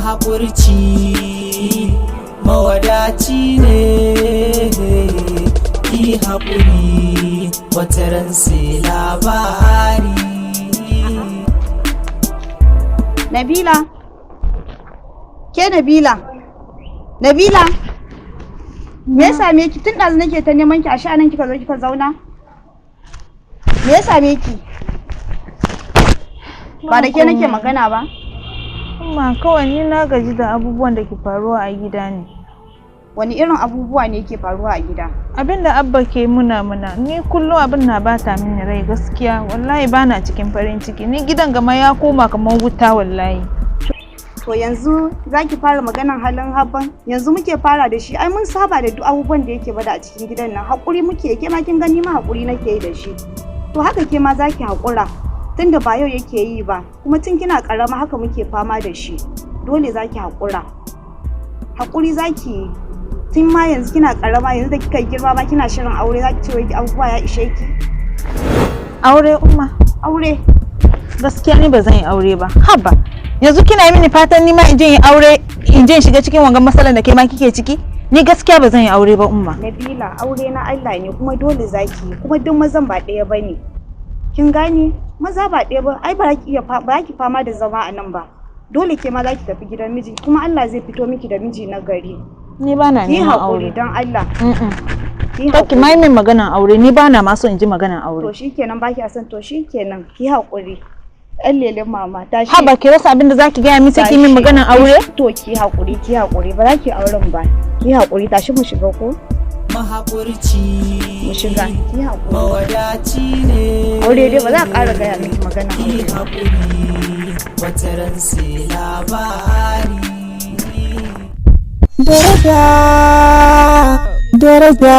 Mahaƙurci mawadaci ne. Ki haƙuri, wataran sai labari. Nabila? Ke Nabila? Nabila? Me ya same ki? Tun ɗazu nake ta neman ki, a nan kika zo kika zauna? Me ya same ki? Ba da ke nake magana ba? Umma, kawai ni na gaji da abubuwan da ke faruwa a gida ne. Wani irin abubuwa ne ke faruwa a gida? Abin da Abba ke muna, ni kullum abin na bata mini rai gaskiya, wallahi bana cikin farin ciki. Ni gidan gama ya koma kamar wuta wallahi. To yanzu za ki fara maganan halin Abban? Yanzu muke fara da shi, ai mun saba da duk abubuwan da yake bada a cikin gidan nan. Haƙuri muke, ke ma kin gani ma haƙuri nake yi da shi. To haka ke ma za ki haƙura. Tunda ba yau yake yi ba, kuma tun kina ƙarama haka muke fama da shi. Dole za ki haƙura. Haƙuri za ki yi. Tun ma yanzu kina ƙarama, yanzu da kika girma ma kina shirin aure, za ki ce wai abubuwa ya ishe ki. Aure, Umma? Aure. Gaskiya ni ba zan yi aure ba. Haba. Yanzu kina yi mini fatan ni ma in je in aure, in je in shiga cikin wangan matsalar da ke ma kike ciki? Ni gaskiya ba zan yi aure ba, Umma. Nabila, aure na Allah ne, kuma dole zaki yi, kuma duk mazan ba ɗaya bane. Kin gane? Maza ba ɗaya ba, ai ba ki iya ba ki fama da zama a nan ba. Dole ke ma za ki tafi gidan miji, kuma Allah zai fito miki da miji na gari. Ni ba na Ki neman haƙuri aure. don Allah. Ki Kar ki haƙuri. ma yi min maganan aure, ni ba na ma so in ji maganan To aure. shikenan, ba ki son, to shikenan, ki haƙuri. Ɗan lelen mama, tashi. Haba, ki rasa abin da zaki gaya min sai ki min Tashi. maganan aure? To ki haƙuri, ki haƙuri, ba za ki auren ba. Ki haƙuri, tashi mu shiga ko? Mahaƙurci Mu shiga. Ki haƙuri. mawadaci ne. Aure dai ba za a ƙara gaya miki magana Ki aure ba. haƙuri, wataran sai labari. Daraja, daraja.